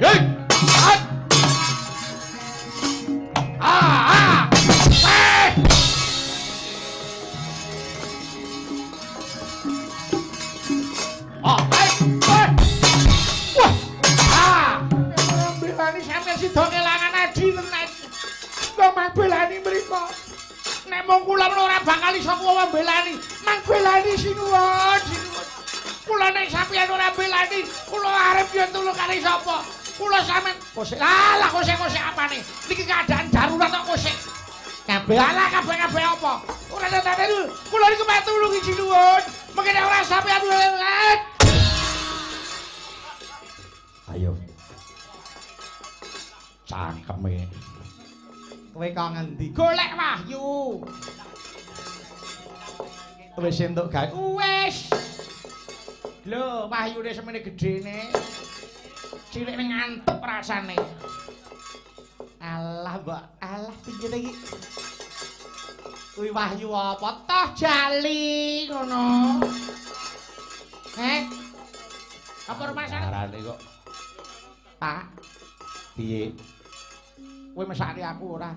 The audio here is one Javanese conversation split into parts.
Hei. Ah, ah. Weh. Ah, eh. Wah. Ah. Mbelani sampeyan sida kelangan adi tenan. Kok mabelani mriko. Nek mung kula ora bakal iso kuwa mbelani. Mang belani sinuwun, sinuwun. Kula nek sampeyan ora mbelani, kula arep yen tulung kali sapa? Kula sampeyan kosek. Alah kosek-kosek apane? Niki keadaan darurat kok kosek. Kabeh alah kabeh-kabeh apa? Ora tetane kula niku meh tulungi sinuwun. Mengke nek ora sampeyan ayo. Cangkeme. Kowe kok ngendi? Golek wahyu. Wis entuk gawe. Wis. Lho, wahyune semene gedene. Cilik ngantuk rasane. Alah, Mbak. Alah piye ta iki? Kuwi wahyu apa toh jali ngono. Heh. Apa rumasane? Arane kok. Pak. Piye? Kowe mesake aku ora?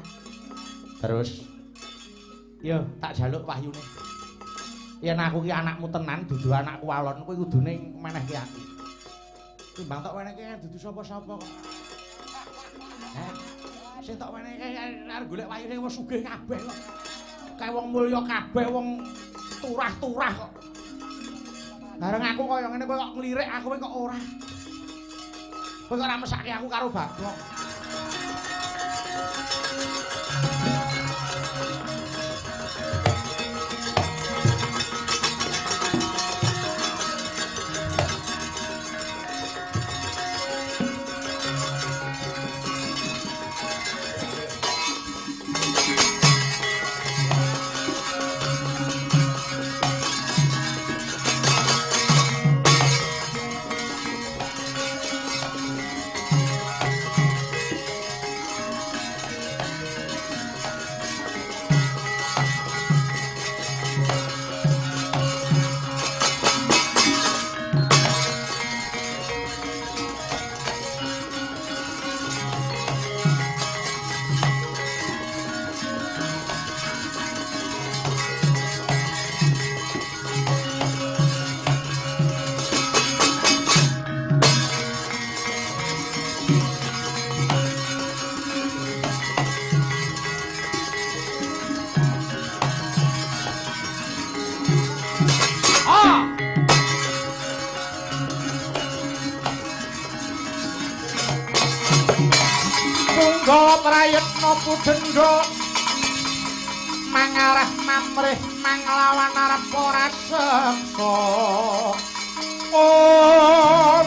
Terus yo tak jaluk wahyune. Yen aku ki anakmu tenan dudu anakku alon, kowe kudune menehke aku. Timbang tok wenehke dudu sapa-sapa kok. Heh. Sing tok wenehke arep golek wahyune wong sugih kabeh kok. Kae wong mulya kabeh, wong turah-turah kok. Bareng aku kaya ngene kowe kok nglirik aku kok ora. Kowe kok ora mesake aku karo Bagong. Pudendha mangarah mamrih manglawan arep ora seksa. Om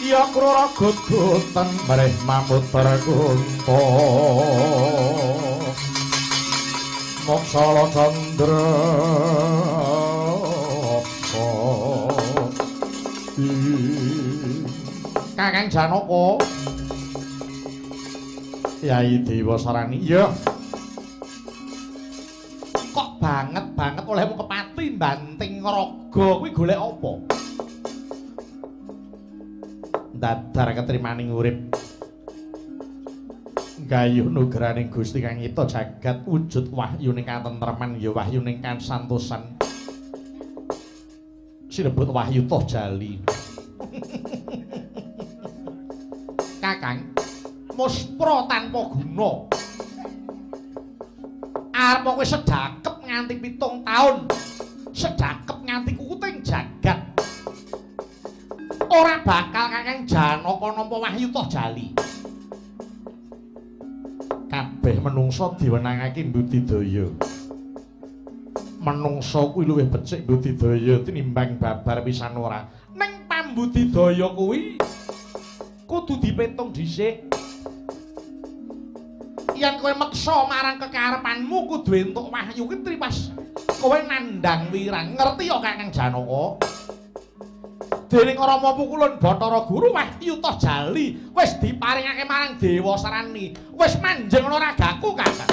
ya krura gut-gutan mrih mamuter kunta. Moksa candra. Kakang Janaka Yai Dewa Sarani. Iya. Kok banget-banget olehmu kepati banting raga kuwi golek apa? Dadar ketrimaning urip. Gayuh nugraning Gusti kang nyipta jagat wujud wahyuning katentreman ya wahyuning kasantosan. Sinebut wahyu toh jali. Kakang muspra tanpa guna. Arep kowe sedakep nganti 7 taun. Sedakep nganti kukuting jagat. Ora bakal Kakang Janaka nampa wahyu toh jali. Kabeh menungsa diwenangake mbudidaya. Menungsa kuwi luwih becik mbudidaya tinimbang babar pisan ora. Ning pambudidaya kuwi kudu dipetung dhisik. Yen kowe meksa marang kekarepanmu kudu entuk wahyu kuwi tripas kowe nandhang wirang. Ngerti ya Kakang Janaka? Dening Rama Pukulun Bathara Guru wahyu toh jali wis diparingake marang Dewa Sarani. Wis manjing ana ragaku Kakang.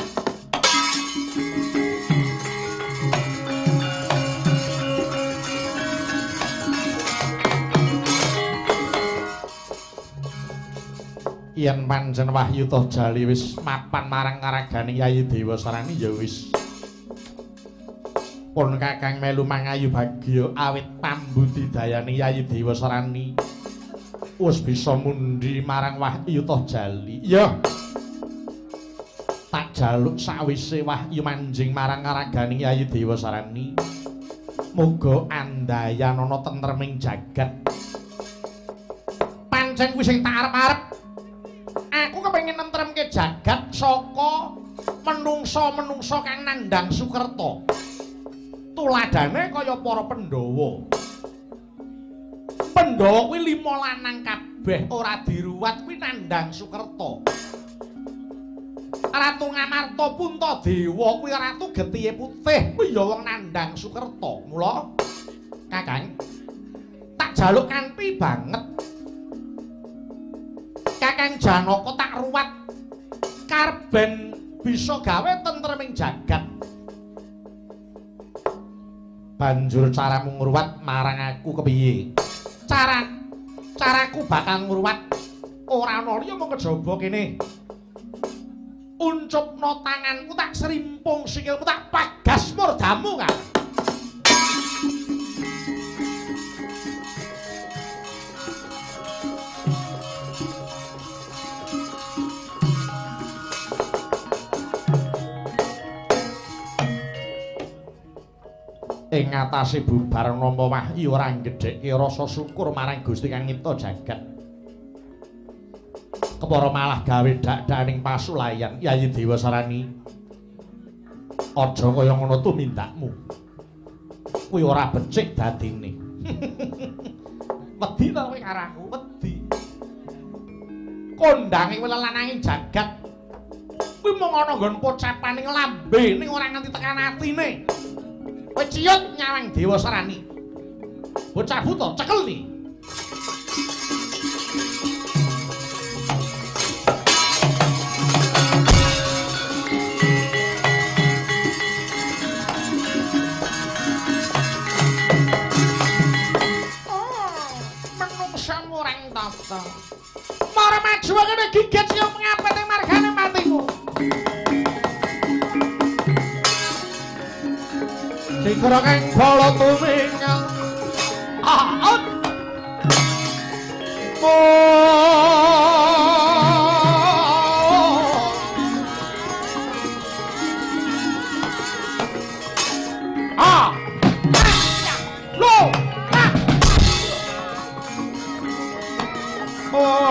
Yen pancen Wahyu Tohjali wis mapan marang karagane Yayi Dewa Sarani ya wis. Pun Kakang melu mangayu bagya awit pambudidayane Yayi Dewa Sarani wis bisa mundhi marang Wahyu Tohjali. Ya. Tak jaluk sawise Wahyu manjing marang karagane Yayi Dewa Sarani, muga andayanana tentreming jagat. Pancen kuwi sing tak arep-arep. Aku kepengin nentremke jagat saka menungsa-menungsa kang nandhang sukerta. Tuladhane kaya para Pandhawa. Pandhawa kuwi 5 lanang kabeh ora diruwat kuwi nandhang sukerta. Ratu Ngamarta Puntadewa kuwi ratu getihe putih, kuwi ya wong nandhang sukerta. Mula Kakang tak jaluk kanthi banget. Kakang Janaka tak ruwat karben bisa gawe tentreming jagat. Banjur caramu ngruwat marang aku kepiye? Caraku bakal ngruwat ora ana liya mung kejaba kene. Uncupno tanganku tak serimpung sikilmu tak pagas murdamu kan. Ing atase bubar nampa wahyu ora nggedhekke rasa syukur marang Gusti kang nyipta jagat. Kepara malah gawe dak-dakaning pasulayan Yayi Dewa Sarani. Aja kaya ngono tumindakmu. Kuwi ora becik dadine. Wedi ta kowe karo aku, wedi. Kondange kowe lelananging jagat. Kuwi mung ana nggon pocepane lambe ning ora nganti tekan atine. Kowe ciut nyawang Dewa Sarani. Bocah buta cekel ni. Oh, menungsa murang tata. Mara maju kene gigit siyo ngapete margane matimu. Cikra kang bala tumingal. Ah. Ah. Lo. Ah. Oh.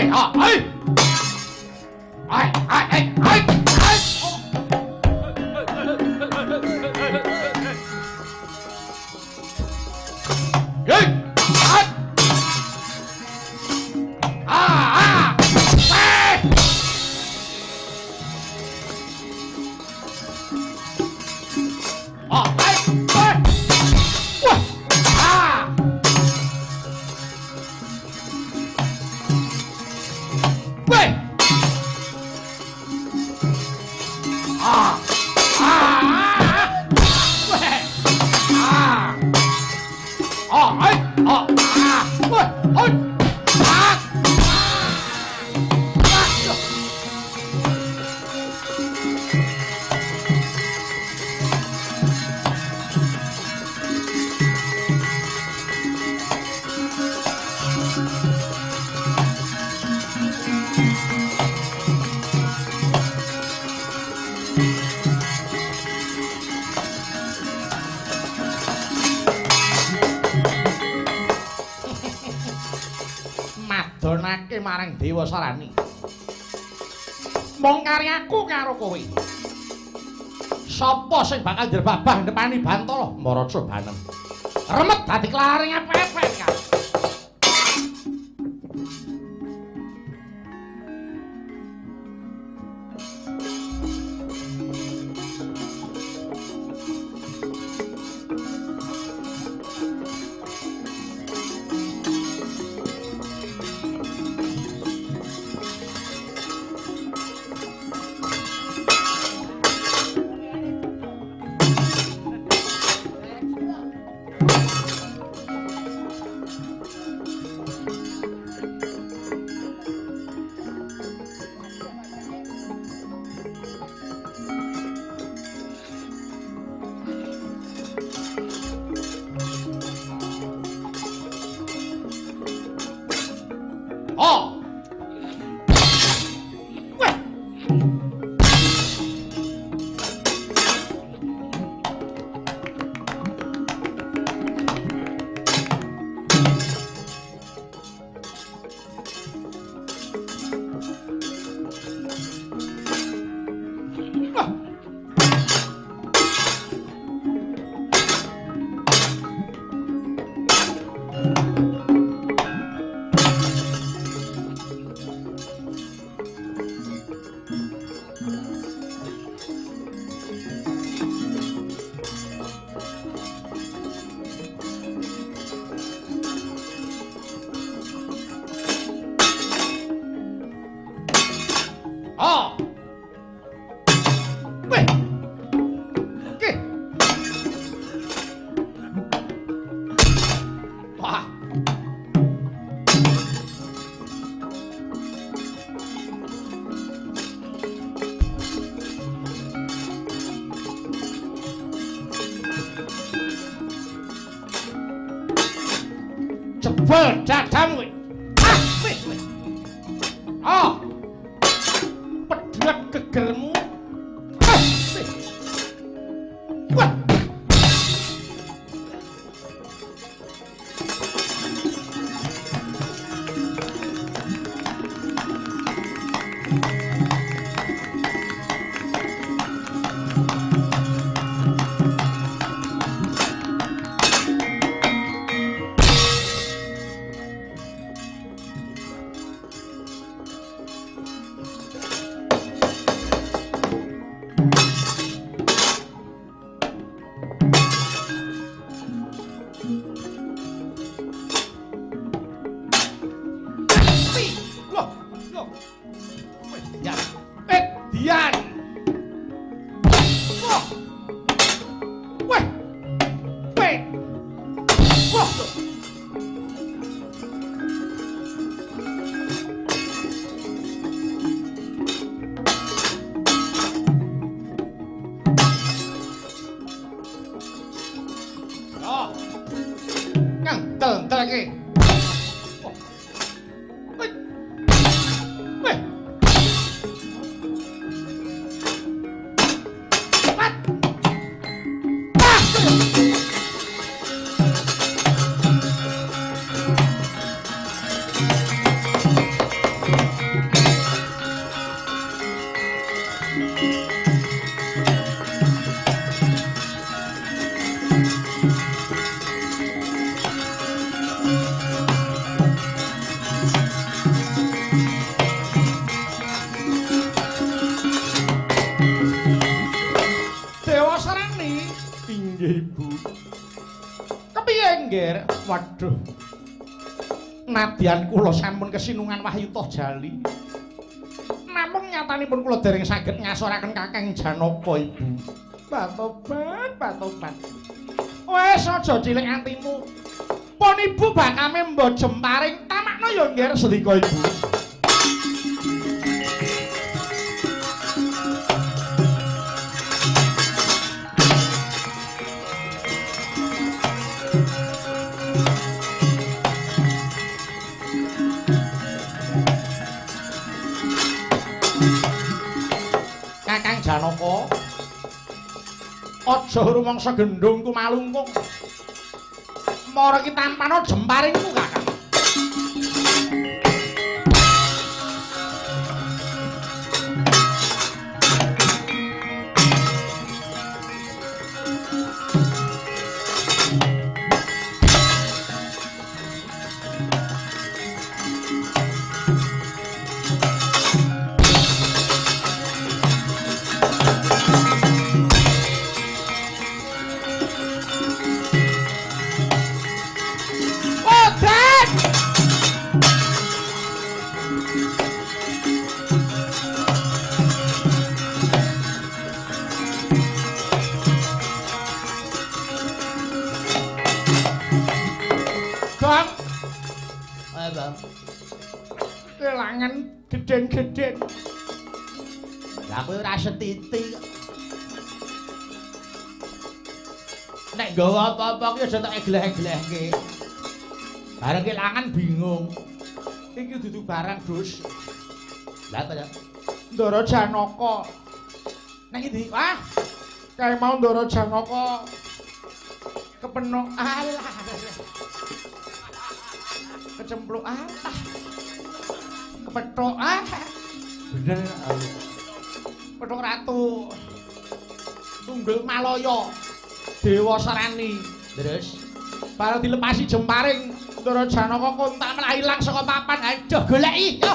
Hei, ha, hei. Ai, ai, ai, ai, ai. Hei, ai. Ah, ah. Hei. Ah, ai, ai. Wah. Ah. Weh. Ah. Ah. Weh. Ah. Ah, ai, ah, ah. Weh, oi. Ah. Ah. Madonake marang Dewa Sarani. Mong kari aku karo kowe. Sapa sing bakal njrebabah ndepani Bantala Maraca Banem. Remet dadi klaring epek-epek kae. Oh. Weh. Wah. Oh. Weh. Oke. Wah. Jebol dadamu kowe. Ah, weh, weh. Ah. Pedhot gegermu. Ah, weh. Wah. Loh, loh. Weh, ya. Dian. Wah. Weh. Weh. Wah. Oh. Ngantel-entel iki. Weh. Pat. Ah. Waduh. Nadyan kula sampun kesinungan Wahyu Tohjali. Namung nyatanipun kula dereng saged ngasoraken Kakang Janaka, Ibu. Patobat, patobat. Wes aja cilik atimu. Pun Ibu bakame mbok jemparing tamakno ya ngger sendika Ibu. Kakang Janaka, aja rumangsa gendhongku malungkung. Mara ki tampano jemparingku, Kakang. Kelangan gedhen-gedhen. Lah kowe ora setiti. Nek nggawa apa-apa ki aja tak egleh-eglehke. Bareng kelangan bingung. Iki dudu barang, Dus. Lah ta ya. Ndara Janaka. Nang endi? Wah. Kae mau Ndara Janaka kepenok. Alah. Kecempluk alah. Kepethuk ah. Bener. Pethuk Ratu Tunggul Malaya Dewa Sereni. Terus bareng dilepasi jemparing Ndara Janaka kontak malah ilang saka papan. Aduh goleki. Yo.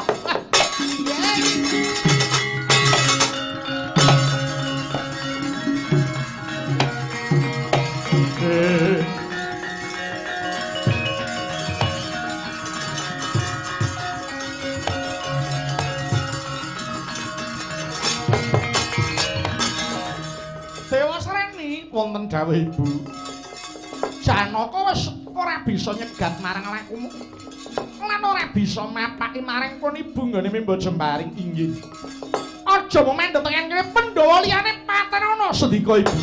Dewa Sereni wonten dawuh Ibu. Janaka wis ora bisa nyegat marang lakumu. Lan ora bisa mapaki marang kon ibu nggone mimba jemparing inggih. Aja mung mendhet tekan kene Pandhawa liyane paten ana sendika Ibu.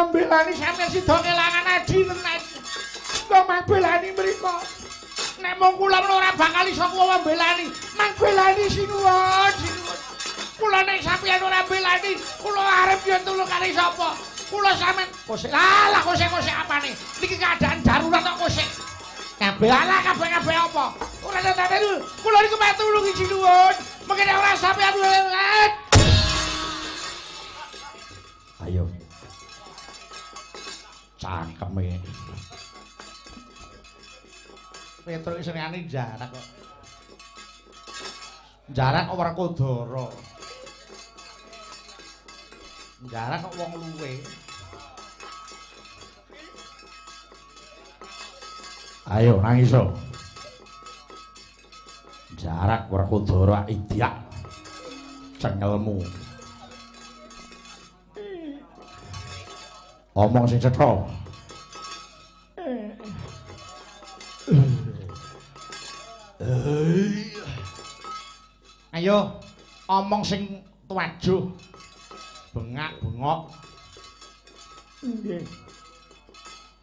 Belani sampeyan sida kelangan adi tenan. Kok mang belani mriko. Nek mung kula ora bakal iso kuwa mbelani. Mang belani sinuwun, sinuwun. Kula nek sampeyan ora belani, kula arep yen tulung kali sapa? Kula sampeyan kosek. Lah kosek-kosek apane? Niki keadaan darurat kok kosek. Kabeh alah kabeh-kabeh apa? Ora tenan. Kula niku meh tulungi sinuwun. Mengke nek ora sampeyan. Ayo. Cangkeme. Petruk senengane jarak kok. Jarak kok Werkudara. Jarak kok wong luwe. Ayo nangis o. Jarak Werkudara idyak. Cengelmu. Omong sing cetha. Ayo omong sing tuwajuh. Bengak-bengok. Nggih.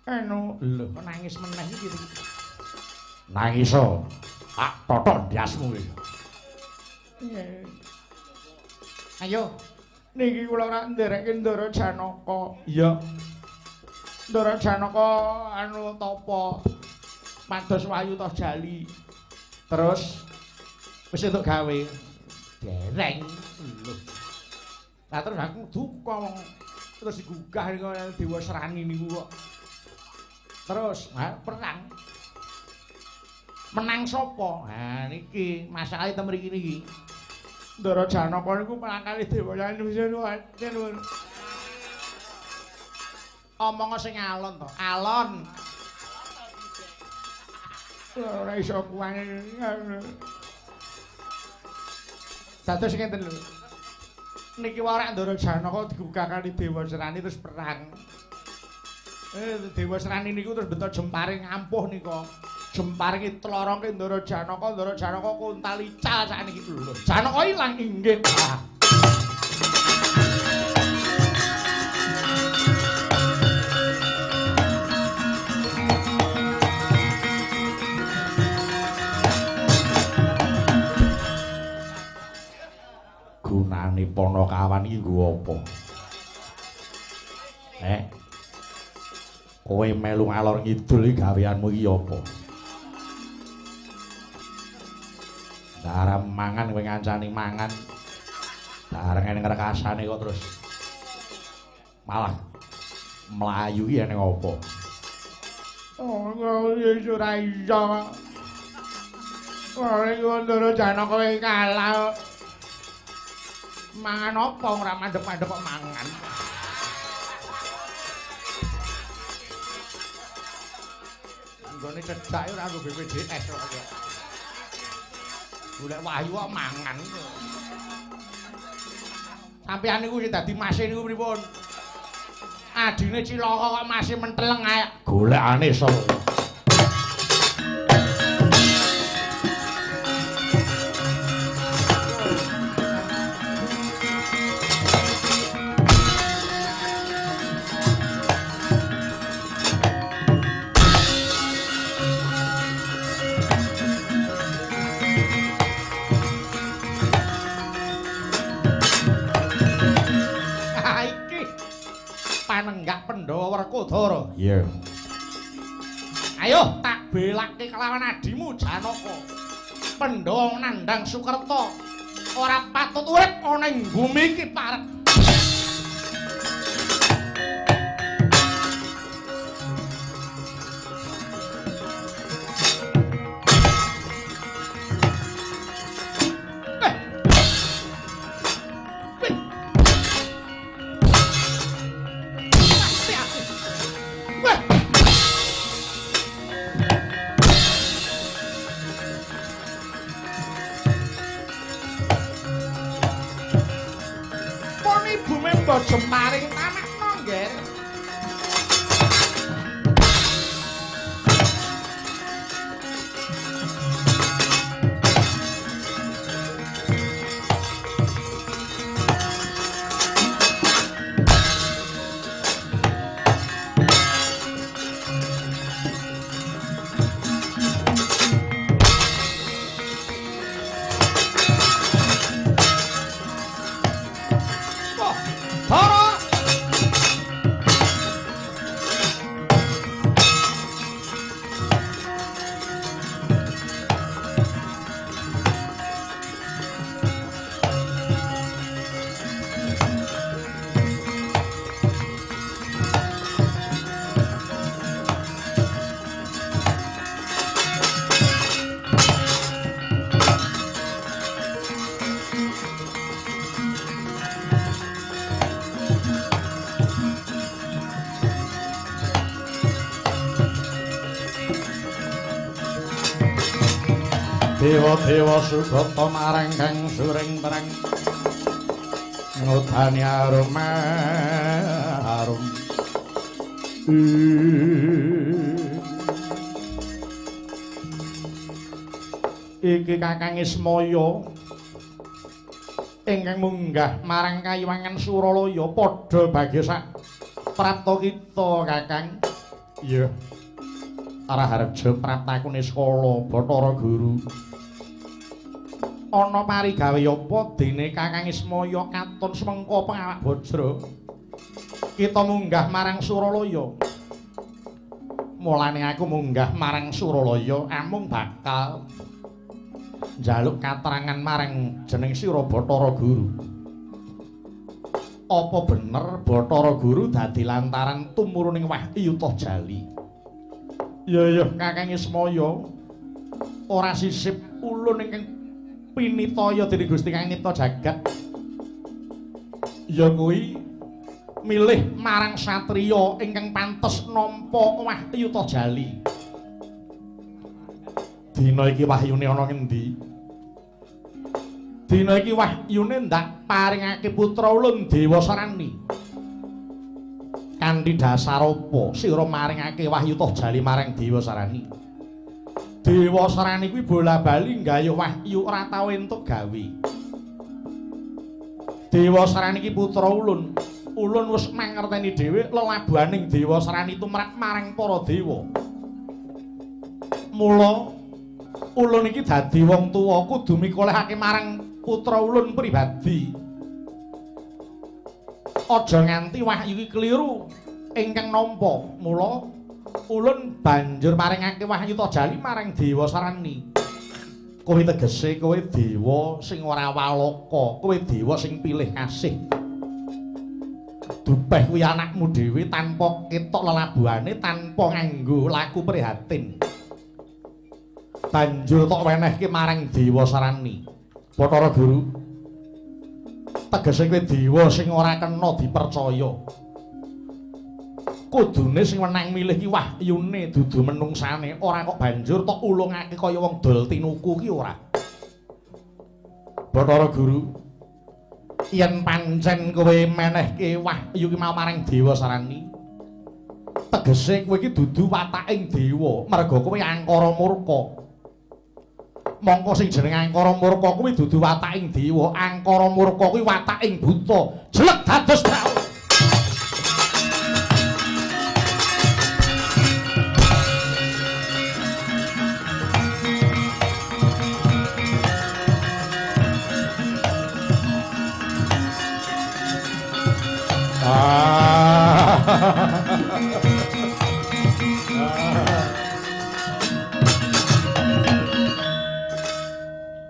Anu, lho kok nangis meneh iki piye? Nangis o. Tak totok ndasmu iki. Nggih. Ayo, niki kula ora nderekke Ndara Janaka. Iya. Ndara Janaka anu tapa pados Wahyu Tohjali. Terus wis entuk gawe. Dereng. Lho. Lah terus aku duka wong terus digugah niku Dewa Serani niku kok. Terus perang. Menang sapa? Ha niki masalahe ten mriki niki. Ndara Janaka niku perang kali Dewa Serani. Omong sing alon to, alon. Ora iso kuwane. Dados ngenten lho. Niki wae Ndara Janaka digugah kali Dewa Serani terus perang. Dewa Serani niku terus beto jempare ngampuh nika. Jempare iki tlorongke Ndara Janaka, Ndara Janaka kontal ical sakniki lho. Janaka ilang inggih. Gunane Panakawan iki nggo apa? Kowe melu ngalor ngidul iki gaweanmu iki apa? Darah mangan kowe ngancani mangan. Darah ngene ngrekasane kok terus malah mlayu iki eneng apa? Oh, ora iso. Ora iso Ndara Janaka kalah. Mangan apa ora mandek-mandek kok mangan. Nggone cedhake ora nggo BPJS kok. Golek wahyu kok mangan. Sampeyan niku sing dadi mase niku pripun? Adine cilaka kok masih menteleng ae. Golekane sapa? Panenggak Pandhawa Werkudara. Iya. Ayo tak belake kelawan adimu Janaka. Pandhawa nandhang Sukerta. Ora patut urip ana ing bumi iki parek. Jemaring tamakno, Ngger. Dewa-dewa sugata marang kang suring perang. Ngudani arum arum. Iki Kakang Ismaya ingkang munggah marang kayiwangan Suralaya padha bagya sak prapta kita Kakang. Iya. Raharja praptaku niskala Bathara Guru. Ana parigawe apa dene Kakang Ismaya katon semengka pengawak bajra. Kita munggah marang Suralaya. Mulane aku munggah marang Suralaya amung bakal njaluk katerangan marang jeneng sira Bathara Guru. Apa bener Bathara Guru dadi lantaran tumuruning wahyu Tohjali? Ya ya Kakang Ismaya, ora sisip ulun ingkang pinitaya dening Gusti Kang nyipta jagat. Ya kuwi milih marang satriya ingkang pantes nampa wahyu Tohjali. Dina iki wahyune ana ngendi? Dina iki wahyune ndak paringake putra ulun Dewasarani. Kanthi dasar apa sira maringake wahyu Tohjali marang Dewasarani? Dewasarani kuwi bola-bali nggayuh wahyu ora tau entuk gawe. Dewasarani iki putra ulun. Ulun wis mangerteni dhewe lelabuhaning Dewasarani tumrap marang para dewa. Mula ulun iki dadi wong tuwa kudu mikolehake marang putra ulun pribadi. Aja nganti wahyu iki kliru ingkang nampa. Mula ulun banjur maringake wahyu Tohjali marang Dewasarani. Kowe tegese kowe dewa sing ora walaka, kowe dewa sing pilih kasih. Dupeh kuwi anakmu dhewe tanpa ketok lelabuhane, tanpa nganggo laku prihatin. Banjur tok wenehke marang Dewasarani. Bathara Guru, tegese kowe dewa sing ora kena dipercaya. Kudune sing wenang milih ki wahyune dudu menungsane, ora kok banjur tok ulungake kaya wong dol tinuku ki ora. Bathara Guru, yen pancen kowe menehke wahyu ki mau marang Dewasarani, tegese kowe iki dudu wataking dewa, merga kowe angkara murka. Mongko sing jeneng angkara murka kuwi dudu wataking dewa, angkara murka kuwi wataking buta. Jelek dados daun.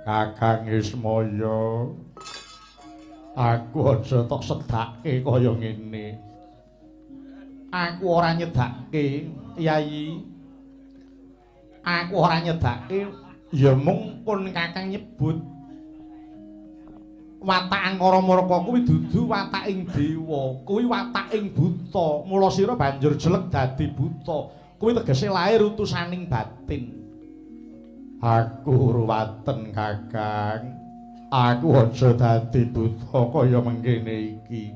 Kakang Ismaya, aku aja tok sedake kaya ngene. Aku ora nyedake, Yayi. Aku ora nyedake, ya mung pun Kakang nyebut watak angkara murka kuwi dudu wataking dewa, kuwi wataking buta. Mula sira banjur jelek dadi buta. Kuwi tegese lair utusaning batin. Aku ruwaten Kakang. Aku aja dadi buta kaya mengkene iki.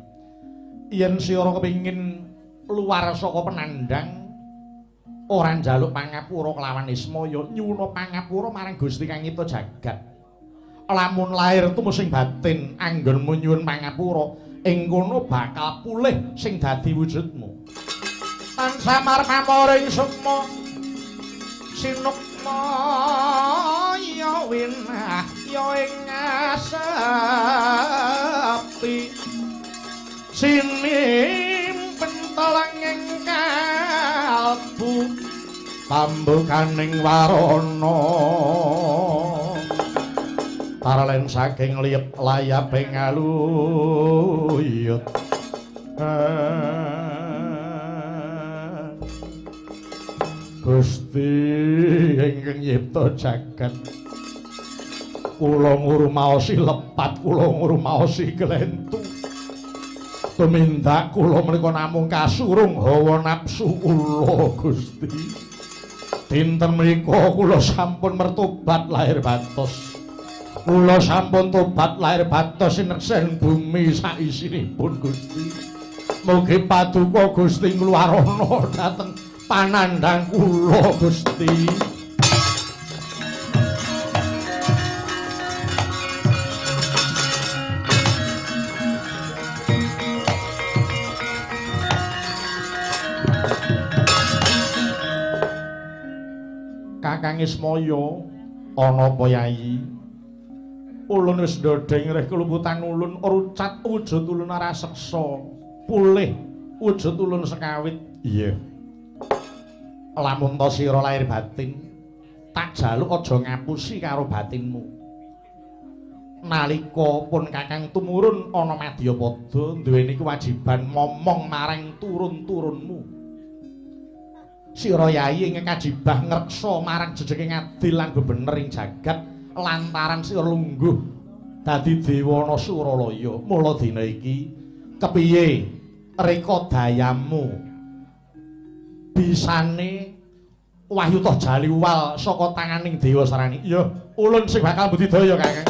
Yen sira kepengin luar saka penandang, ora njaluk pangapura kelawan Ismaya, nyuwuna pangapura marang Gusti Kang nyipta jagat. Lamun lair tumusing batin anggonmu nyuwun pangapura, ing kono bakal pulih sing dadi wujudmu. Tansah marpamoring sukma sinukma ya winah ya ing asepi sinimpen telenging kalbu pambukaning warana taralen saking liyep layaping aluyut. Gusti ingkang nyipta jagat, kula ngrumaosi lepat, kula ngrumaosi klentu. Tumindak kula menika namung kasurung hawa nafsu kula Gusti. Dinten menika kula sampun mertobat lahir batos. Kula sampun tobat lahir batos sineksen bumi saisinipun Gusti. Mugi paduka Gusti ngluwarana dhateng panandhang kula Gusti. Kakang Ismaya, ana apa Yai? Ulun wis ndodheng reh keluputan ulun rucat wujud ulun raseksa pulih wujud ulun sekawit. Iya. Lamun ta sira lahir batin, tak jaluk aja ngapusi karo batinmu. Nalika pun kakang tumurun ana madyapada duweni kewajiban momong marang turun-turunmu. Sira Yai ing kajibah ngreksa marang jejege ngadil lan bebener ing jagat lantaran sira lungguh dadi dewana Suralaya. Mula dina iki kepiye reka dayamu bisane wahyu toh jaliwal saka tanganing Dewa Sarani? Iya, ulun sing bakal budidaya Kakang.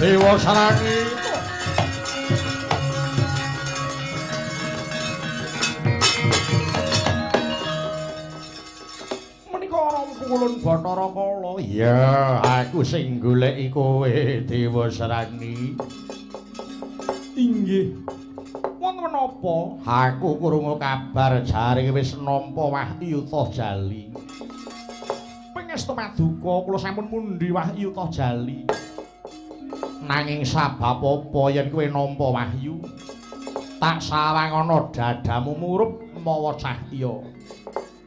Dewa Sarani. Menika ana ulun Bathara Kala. Iya, aku sing goleki kowe Dewa Sarani. Inggih. Wonten menapa? Aku krungu kabar jare wis nampa wahyu toh jali. Pangestu paduka kula sampun mundhi wahyu toh jali. Nanging sabab apa yen kowe nampa wahyu tak sawangana dadamu murup mawa cahya.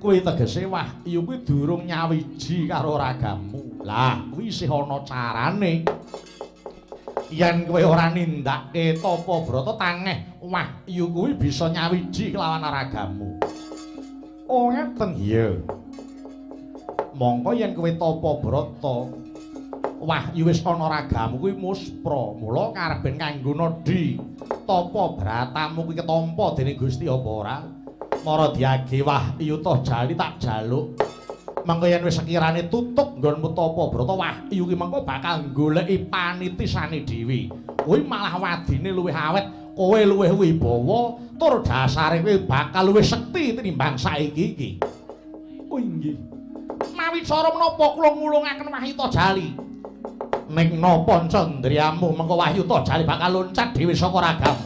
Kuwi tegese wahyu kuwi durung nyawiji karo ragamu. Lah kuwi isih ana carane. Yen kowe ora nindakake tapa brata tangeh wahyu kuwi bisa nyawiji kelawan ragamu. Oh ngeten. Iya. Mongko yen kowe tapa brata wahyu wis ana ragamu kuwi muspra. Mula kareben kanggo nedhi tapa bratamu kuwi ketampa dening Gusti apa ora? Mara diage wahyu toh jali tak jaluk. Mengko yen wis sekirane tutup nggonmu tapa brata wahyu kuwi mengko bakal goleki panitisane dhewe. Kuwi malah wadine luwih awet, kowe luwih wibawa, tur dasare kowe bakal luwih sekti tinimbang saiki iki. Oh inggih. Mawi cara menapa kula ngulungaken wahyu toh jali? Ning napa candriyamu mengko wahyu toh jali bakal loncat dhewe saka ragamu.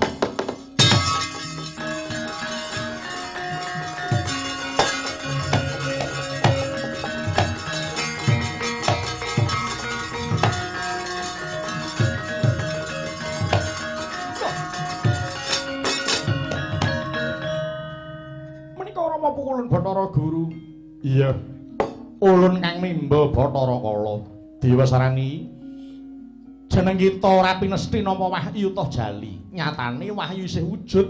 Menika Rama Pukulun Bathara Guru. Iya. Ulun kang nimba Bathara Kala. Dewa Sarani, jeneng kita ora pinesti nampa wahyu toh jali. Nyatane wahyu isih wujud.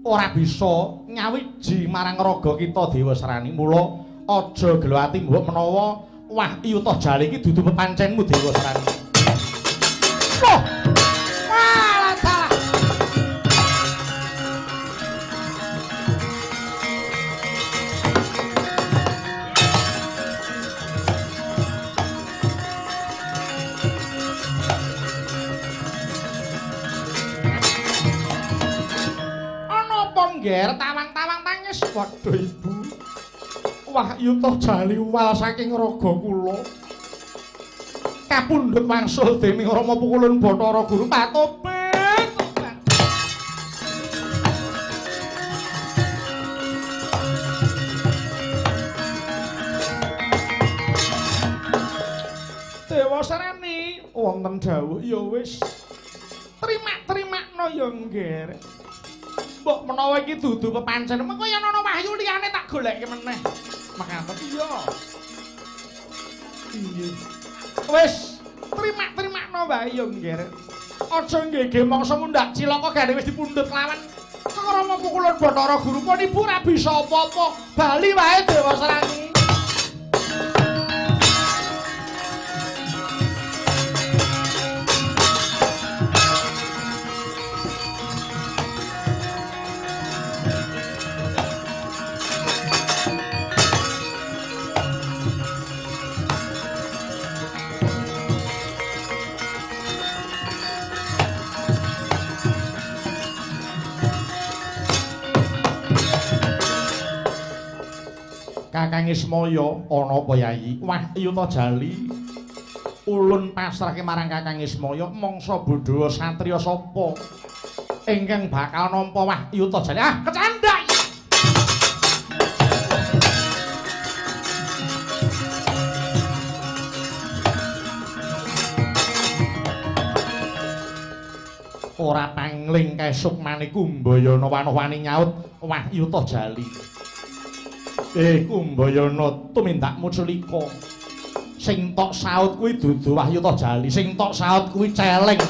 Ora bisa nyawiji marang raga kita Dewa Sarani. Mula aja gelo ati mbok menawa wahyu toh jali iki dudu pepancenmu Dewa Sarani. Wah! Walah dalah. Ngger tawang-tawang tangis. Waduh ibu, wahyu toh jali wal saking raga kula kapundhut wangsul dening Rama Pukulun Bathara Guru. Patobet tobat. Dewa Sarani wonten dawuh. Ya wis, trimak-trimakno ya ngger. Mbok menawa iki dudu pepancen, mengko yen ana wahyu liyane tak goleke meneh. Mekaten iya. Iya. Wis, trimak-trimakno wae ya, Ngger. Aja nggege mangsa mundhak cilaka gane wis dipundhut lawan Krama pukulan Bathara Guru pun ibu ora bisa apa-apa. Bali wae Dewa Srani. Kakang Ismaya ana apa Yayi? Wahyu ta Jali. Ulun pasrahke marang Kakang Ismaya mangsa bodho satriya sapa ingkang bakal nampa Wahyu ta Jali. Ah, kecandhak. Ora pangling kae sukmane Kumbayana wanoh-wani nyaut Wahyu ta Jali. Kumbayana tumindakmu culika. Sing tok saut kuwi dudu Wahyu ta Jali, sing tok saut kuwi celeng.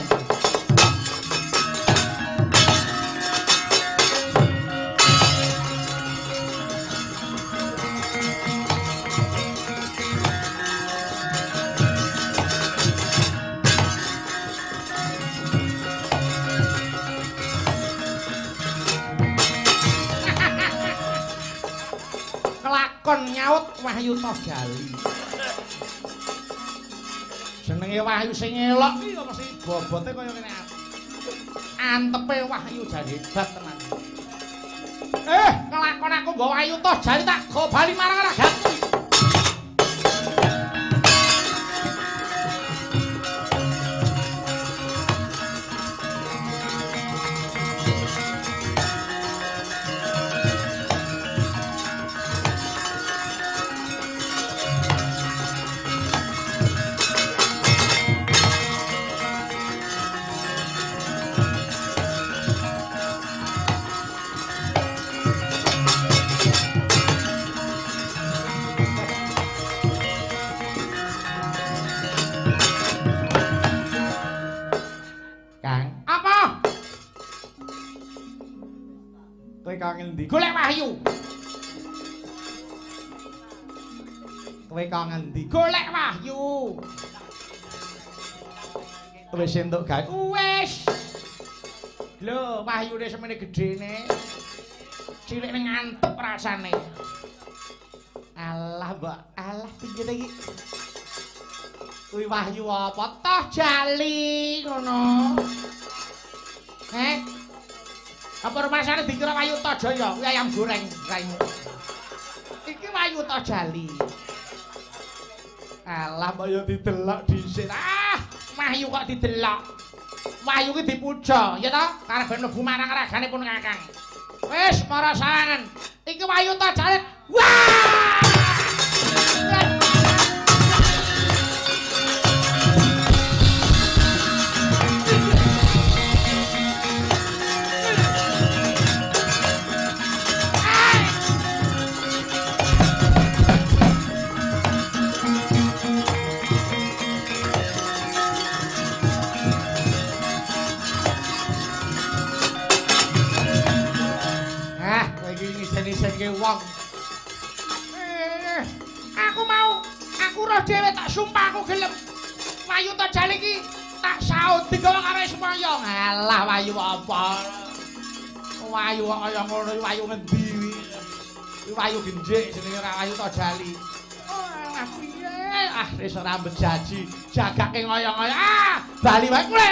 Nyaut Wahyu ta Jali. Jenenge Wahyu sing elok iki kok mesti bobote kaya ngene. Antepe Wahyu jan hebat tenan. Kelakon aku nggawa Wahyu ta Jali tak go bali marang ragaku. Ngendi? Golek Wahyu. Kowe kok ngendi? Golek Wahyu. Wis entuk gawe. Wis. Lho, wahyune semene gedene. Cilik ning antep rasane. Alah, Mbak. Alah piye iki? Kuwi wahyu apa toh Jali ngono. Heh. Apa rumasane dikira Wahyu Tajaya kuwi ayam goreng raimu. Iki Wahyu Tajali. Alah mbok yo didelok dhisik. Ah, wahyu kok didelok. Wahyu ki dipuja, ya toh? Karep ben mlebu marang ragane pun Kakang. Wis para sawangan. Iki Wahyu Tajali. Wah! Wong. Aku mau, aku roh dhewe tak sumpah aku gelem. Wahyu Tajali iki tak saut digawa karo Ismaya. Alah wahyu apa? Wahyu kok kaya ngono, wahyu ngendi kuwi? Kuwi wahyu genjik jenenge ora Wahyu Tajali. Oh, piye? Ah, wis ora bejaji, jagake ngoyo-ngoyo. Ah, bali wae kowe.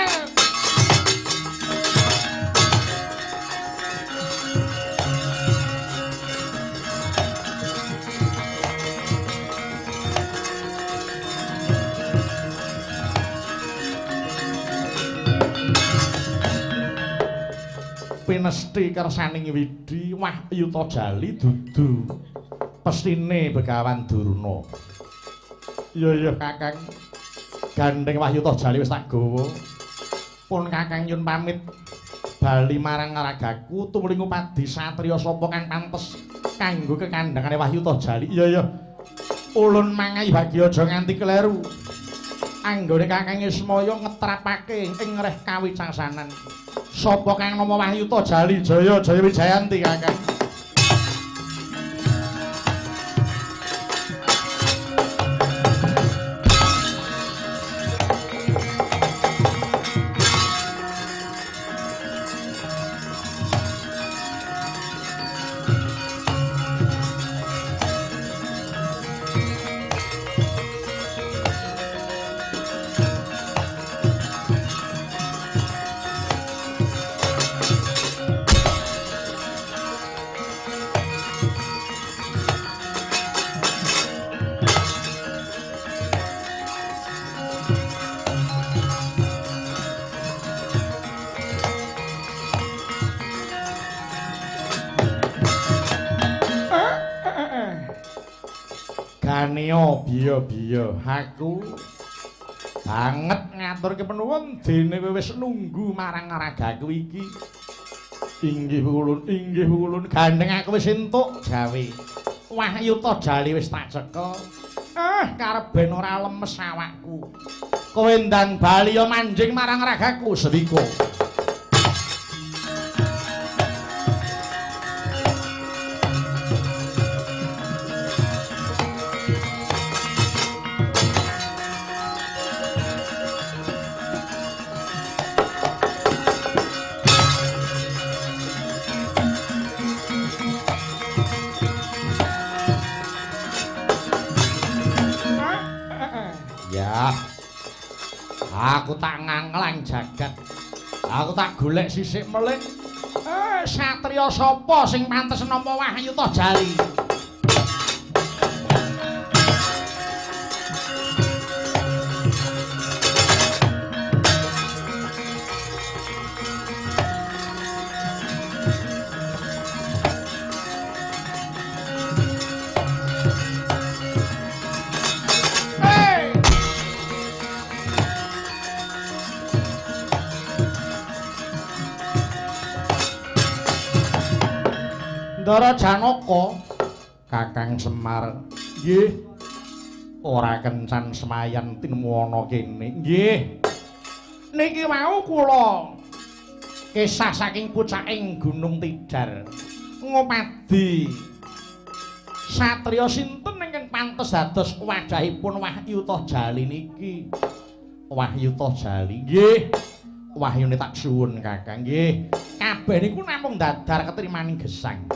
Pinesti kersaning Widi Wahyu Tajali dudu pestine Begawan Durna. Iya iya Kakang, gandeng Wahyu Tajali wis tak gawa. Pun Kakang nyun pamit. Bali marang ragaku tumuli ngupadi satriya sapa kang pantes kanggo kekandhangane Wahyu Jali. Iya iya. Ulun mangayi bagya aja nganti kleru. Anggone Kakang Ismaya ngetrapake ing reh kawicaksanan. Sapa kang nama Wahyu Jali? Jaya Jaya Wijayanti Kakang. Ganeo biya-biya aku banget ngaturke penuwun dene kowe wis nunggu marang ragaku iki. Inggih ulun gandeng aku wis entuk gawe. Wahyu Jali wis tak cekel. Karep ben ora lemes awakku. Kowe ndang bali ya manjing marang ragaku Sewiko. Aku tak nganglang jagat. Aku tak golek sisik melik. Satriya sapa sing pantes nampa Wahyu Jali? Ndara Janaka, Kakang Semar, nggih. Ora kencan semayan tinemu ana kene. Nggih. Niki wau kula kisah saking pucaking Gunung Tidar. Ngopadi satriya sinten ingkang pantes dados wadhahipun Wahyu Jali niki? Wahyu Jali. Nggih. Wahyune tak suwun Kakang. Nggih. Kabeh niku namung dadar ketrimaning gesang.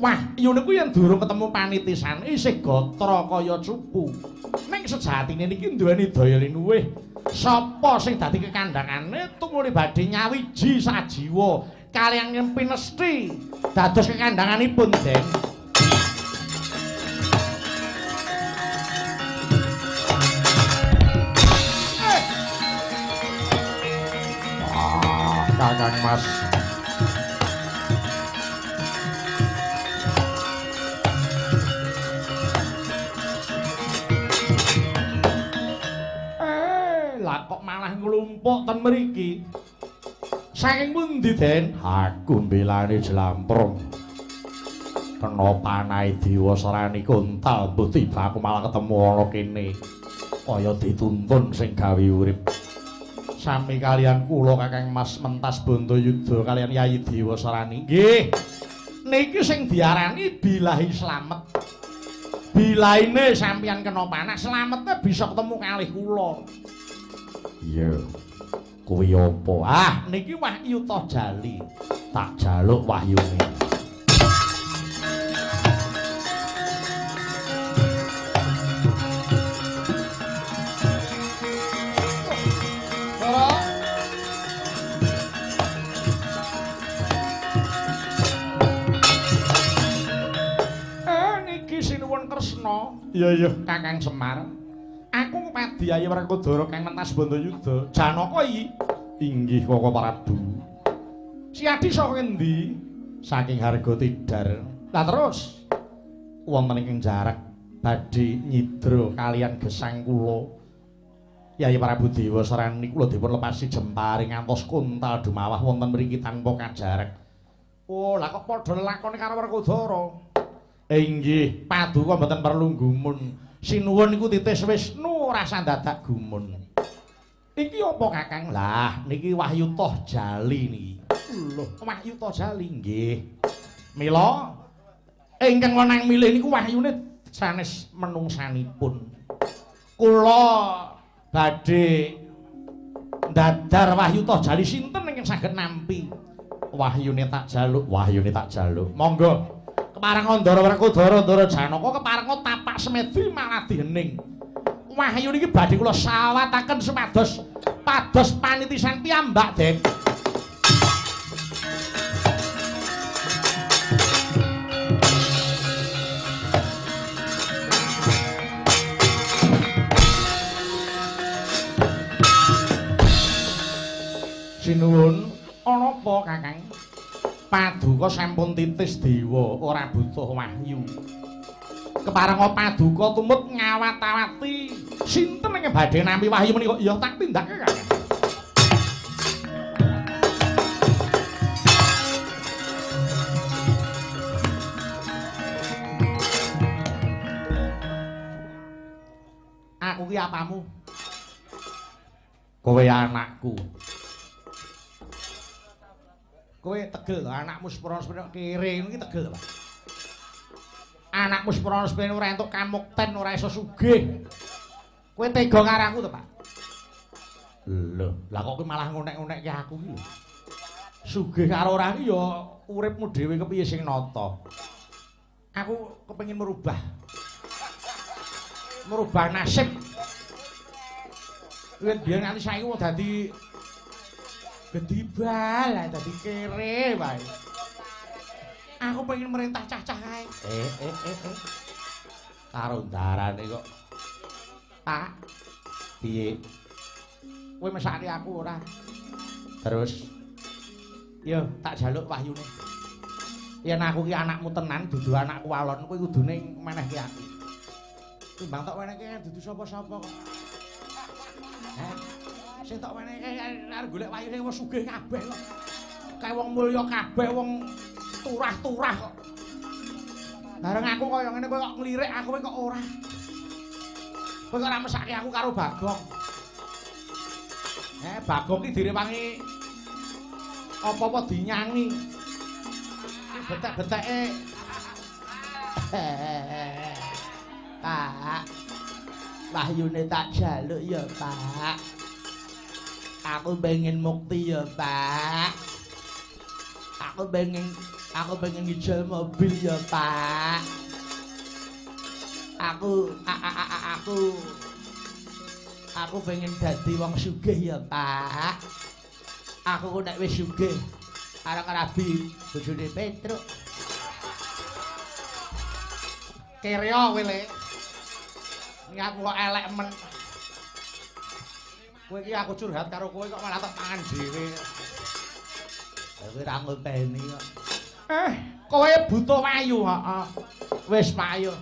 Wahyu niku yen durung ketemu panitisan isih gatra kaya cupu. Ning sejatine niki duweni daya linuwih. Sapa sing dadi kekandhangane tumuli badhe nyawiji sajiwa kaliyan pinesti dados kekandhanganipun, Den. Wah, Kakang Mas. Kok malah nglumpuk ten mriki? Saking pundi, Den? Aku mbelani jlamprong. Kena panahe Dewa Serani Kuntal, mbuh tiba aku malah ketemu ana kene. Kaya dituntun sing gawe urip. Sami kalian kula Kakang Mas mentas Bandayuda kalian Yayi Dewa Serani. Nggih. Niki sing diarani bilahi slamet. Bilaine sampeyan kena panah, slamete bisa ketemu kalih kula. Iya. Kuwi apa? Ah, niki Wahyu Jali. Tak jaluk wahyune. Niki sinuwun Kresna. Iya iya, Kakang Semar. Aku ngupadi Ayi Werkudara kang mentas Bandayuda. Janaka iki inggih Koko Prabu. Siadi saka ngendi? Saking Harga Tidar. Lah terus wonten ingkang jarak badhe nyidra kalian gesang kula. Yai Prabu Dewa Serani kula dipun lepasi jempare ngantos kuntal dumawah wonten mriki tanpa kajarek. Oh, lah kok padha lelakone karo Werkudara? Inggih, paduka mboten perlu gumun. Sinuwun niku titis Wisnu ora sandadak gumun. Iki apa Kakang? Lah, niki Wahyu Toh Jali niki. Lho, Wahyu Toh Jali nggih. Mila ingkang wenang milih niku wahyune sanes menungsanipun. Kula badhe ndadar Wahyu Toh Jali sinten ingkang saged nampi? Wahyune tak jaluk, wahyune tak jaluk. Monggo. Keparenga Ndara Werkudara Ndara Janaka keparenga tapak semedi malah dihening. Wahyu niki badhe kula sawataken supados pados panitisan piyambak, Dek. Sinuwun, ana apa Kakang? Paduka sampun titis dewa, ora butuh wahyu. Keparenga paduka tumut ngawat-awati sinten ingkang badhe nampi wahyu menika? Ya tak tindake Kakang. Aku ki apamu? Kowe anakku. Kowe tegel to, anakmu seprono-seprono kere ngono iki tegel to, Pak. Anakmu seprono-seprono ora entuk kamukten, ora iso sugih. Kowe tega karo aku to, Pak? Lho, lah kok kowe malah ngonek-ngonekke aku iki lho. Sugih karo ora iki ya uripmu dhewe kepiye sing nata. Aku kepengin merubah. Merubah nasib. Wiwit biyen nganti saiki wong dadi gedibal, dadi kere wae. Aku pengen merintah cah-cah kae. Karo ndarane kok. Pak, piye? Kowe mesake aku ora? Terus yo tak jaluk wahyune. Yen aku ki anakmu tenan, dudu anakku alon, kowe kudune menehke aku. Timbang tok wenehke dudu sapa-sapa kok. Heh. Sing tok wenehke arep golek wahyune wis sugih kabeh kok. Kae wong mulya kabeh, wong turah-turah kok. Bareng aku kaya ngene kowe kok nglirik aku kok ora. Kowe kok ora mesake aku karo Bagong. Bagong ki direwangi apa-apa dinyangi. Betek-beteke. Pak, wahyune tak jaluk ya, Pak. Aku pengen mukti ya, Pak. Aku pengen ngijol mobil ya, Pak. Aku pengen dadi wong sugih ya, Pak. Aku kok nek wis sugih arep rabi bojone Petruk. Kere kowe le. Niatmu kok elek men. Kowe iki aku curhat karo kowe kok malah tak pangan dhewe. Kowe ra ngopeni kok. Kowe butuh wayu, heeh. Wis payu.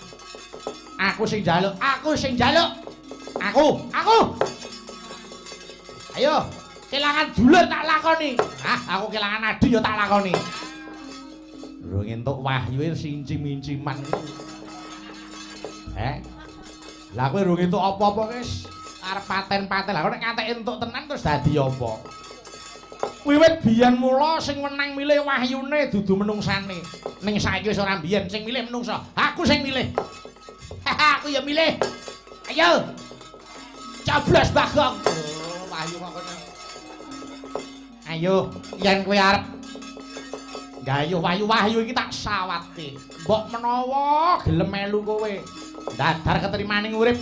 Aku sing njaluk, aku sing njaluk. Aku. Ayo, kelangan dulur tak lakoni. Hah, aku kelangan adi ya tak lakoni. Lho entuk wahyu sing incim-inciman. Lah kowe rung entuk apa-apa wis arep paten-paten. Lah nek ngantek entuk tenan terus dadi apa? Wiwit biyen mula sing wenang milih wahyune dudu menungsane. Ning saiki wis ora biyen sing milih menungsa. Aku sing milih. Aku ya milih. Ayo. Coblos Bagong. Oh, wahyu kok kono. Ayo, yen kowe arep gayuh wahyu-wahyu iki tak sawatke. Mbok menawa gelem melu kowe. Dadar keterimaning urip.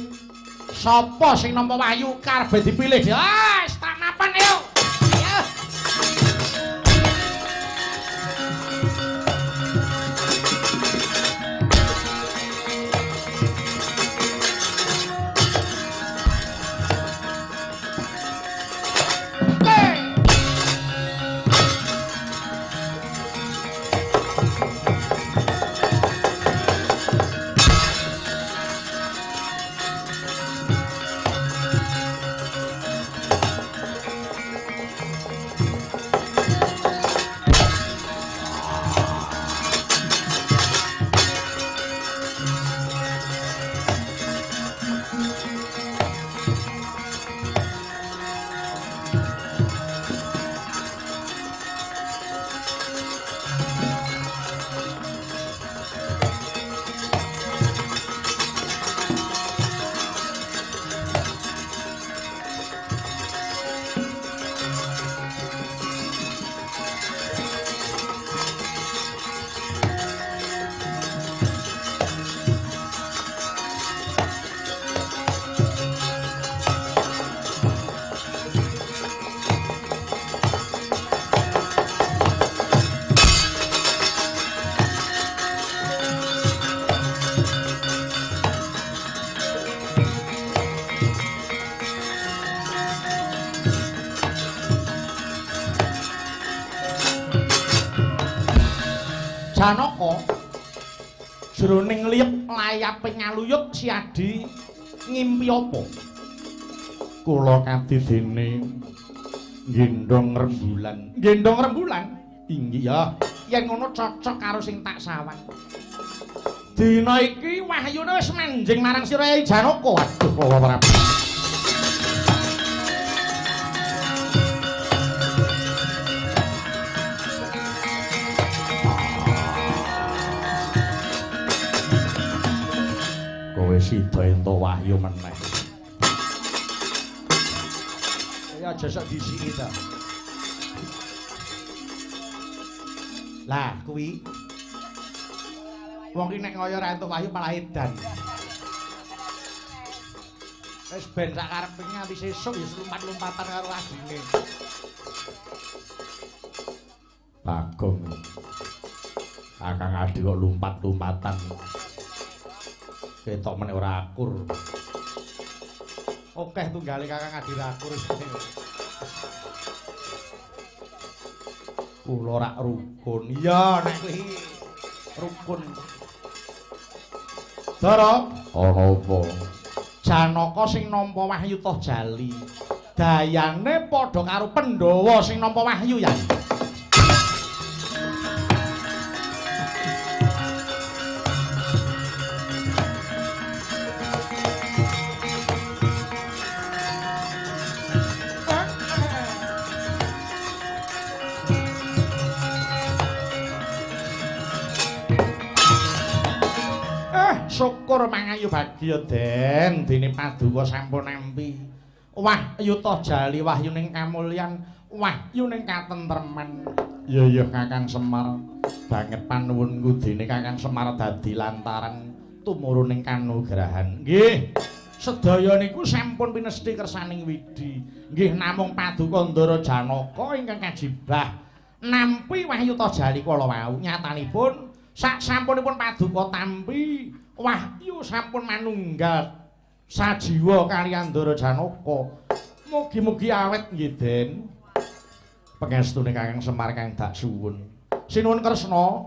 Sapa sing nampa wahyu karepe dipilih. Wis tak mapan ayo. Ayo. Janaka jroning liyep layape ngaluyut Siadi ngimpi apa? Kula kadidene gendhong rembulan. Gendhong rembulan? Inggih ya. Yen ngono cocok karo sing tak sawang. Dina iki wahyune wis manjing marang sira Yai Janaka. Waduh, kula Prabu. Kowe sida entuk wahyu meneh. Ya aja sok disiki ta. Lah kuwi wong ki nek ngoyo ora entuk wahyu malah edan. Wis ben sak karepe nganti sesuk ya lumpat-lumpatan karo adine. Bagong. Kakang Adi kok lumpat-lumpatan. Ketok meneh ora akur. Okeh tunggale Kakang Adi ra akur. Kula rak rukun. Iya nek kuwi rukun. Dara, ana apa? Janaka sing nampa wahyu toh jali. Dayane padha karo Pandhawa sing nampa wahyu ya. Syukur mangayu bagya Den, dene paduka sampun nampi. Wahyu toh jali wahyuning kamulyan, wahyuning katentreman. Ya ya Kakang Semar, banget panuwunku dene Kakang Semar dadi lantaran tumuruning kanugrahan. Nggih, sedaya niku sampun pinesthi kersaning Widi. Nggih namung paduka Ndara Janaka ingkang kajibah nampi wahyu toh jali kala wau. Nyatanipun sak sampunipun paduka tampi wahyu sampun manunggal sajiwa kaliyan Ndara Janaka. Mugi-mugi awet nggih Den. Pangestune Kakang Semar kang dak suwun. Sinuwun Kresna.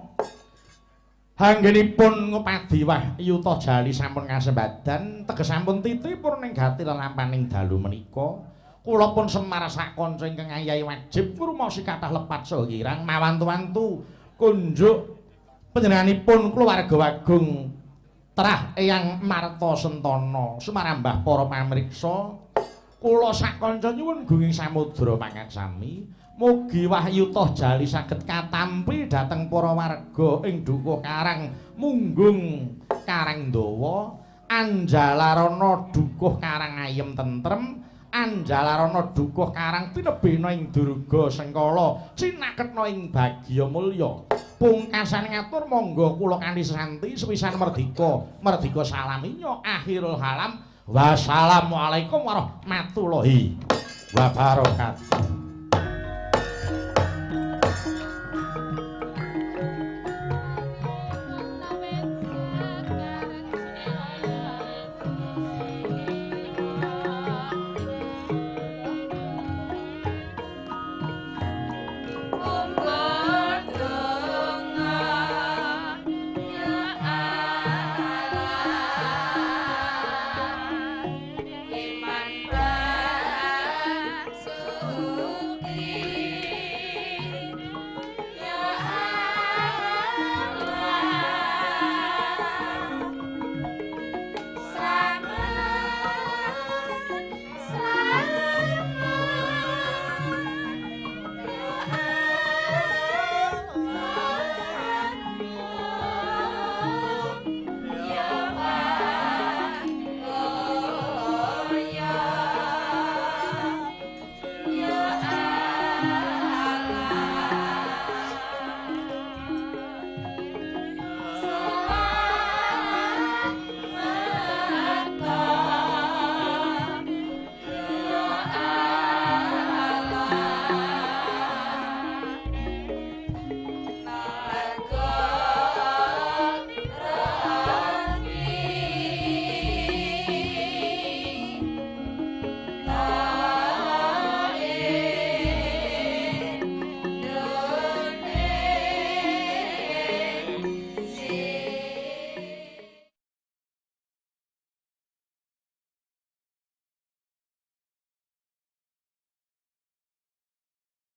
Anggenipun ngupadi wahyu toh jali sampun kasembadan teges sampun titi purning gati lelampaning dalu menika. Kula pun Semar sak kanca ingkang ayahi wajib ngrumaosi kathah lepat saha kirang mawantu-wantu kunjuk panjenenganipun keluarga Wagung Terah Eyang Marta Sentana sumarambah para pamriksa. Kula sak kanca nyuwun gunging samudra pangaksami mugi wahyu toh jali saged katampi dhateng para warga ing Dukuh Karang Munggung Karangdawa, Anjalarana Dukuh Karang Ayem Tentrem, Anjalarana Dukuh Karang tinebihna ing Durga Sengkala cinaketna ing bagya mulya. Pungkasan ngatur monggo kula kanthi sesanti sepisan merdika merdika salaminya akhirul halam. Wassalamualaikum warahmatullahi wabarakatuh.